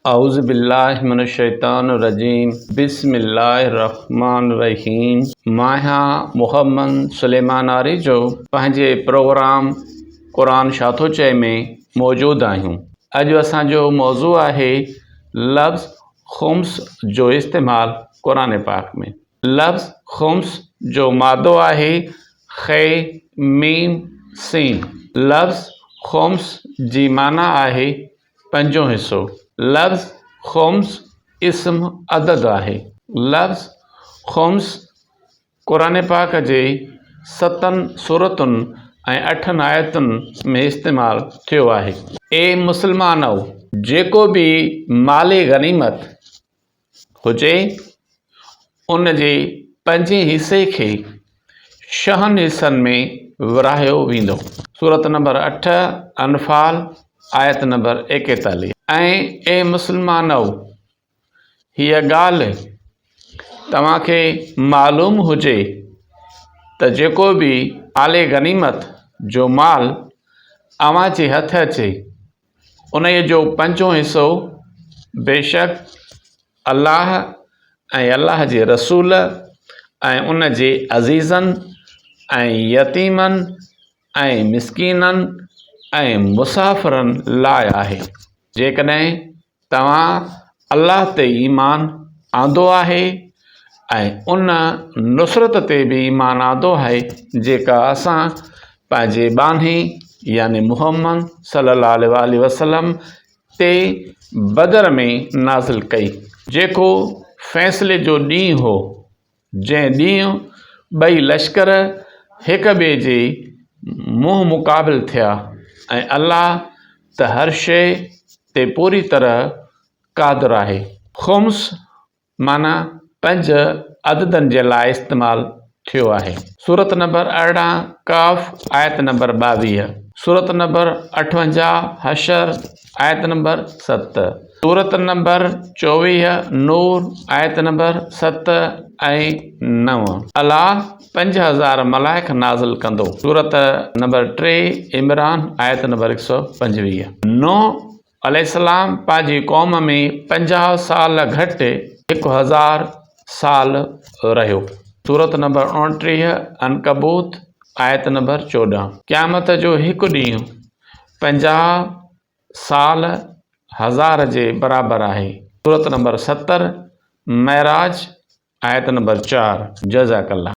اعوذ بالله من الشيطان الرجيم بسم الله الرحمن الرحيم مان آهيان محمد سليمان آريجو پنهنجي پروگرام قرآن ڇا ٿو چئي ۾ موجود آهيون اڄ اسان جو موضوع آهي لفظ خمس جو استعمال قرآن پاڪ ۾ لفظ خمس جو مادو آهي خ ميم سين لفظ خمس جي معنيٰ آهي پنجون حصو، لفظ خمس اسم عدد آهي. لفظ خمس قرآن پاڪ جي ستن سورتن ۽ اٺن آيتن ۾ استعمال ٿيو آهي. اي مسلمانؤ! جيڪو به مال غنيمت هجي ان جي پنجين حصي کي ڇهن حصن ۾ ورهايو ويندو. سورت نمبر اٺ، انفال، آيت نمبر 41. ۽ اي مسلمانؤ! هيء ڳالهه توهان کي معلوم هجي ته جيڪو به مال غنيمت جو مال اوهان جي هٿ اچي، انهيء جو پنجون حصو بيشڪ الله ۽ الله جي رسول ۽ ان جي عزيزن ۽ يتيمن ۽ مسڪينن ۽ مسافرن لاء آهي. جيڪڏهن توهان الله تي ايمان آندو آهي ۽ ان نصرت تي به ايمان آندو آهي جيڪا اسان پنهنجي ٻانهي يعني محمد صلي الله عليه واٰله وسلم تي بدر ۾ نازل ڪئي. جيڪو فيصلي جو ڏينهن هو، جنهن ڏينهن ٻئي لشڪر هڪ ٻئي جي منهن مقابل ٿيا ۽ الله ته هر شيء تي پوري طرح قادر آهي. خمس معنيٰ پنج عددن جي لاء استعمال ٿيو آهي. سورت نمبر 18 ڪهف آيت نمبر 22. سورت نمبر 58 حشر آيت نمبر 7. سورت نمبر 24 نور آيت نمبر 7 ۽ 9. الله 5000 ملائڪ نازل ڪندو. سورت نمبر 3 عمران آيت نمبر 125. نوح عليه السلام پنهنجي قوم ۾ 50 سال گهٽ 1000 سال رهيو. سورت نمبر 29 عنڪبوت آيت نمبر 14. قيامت جو هڪ ڏينهن 50 سال هزار جي برابر آهي. سورت نمبر 70 معراج آيت نمبر 4. جزاڪ الله.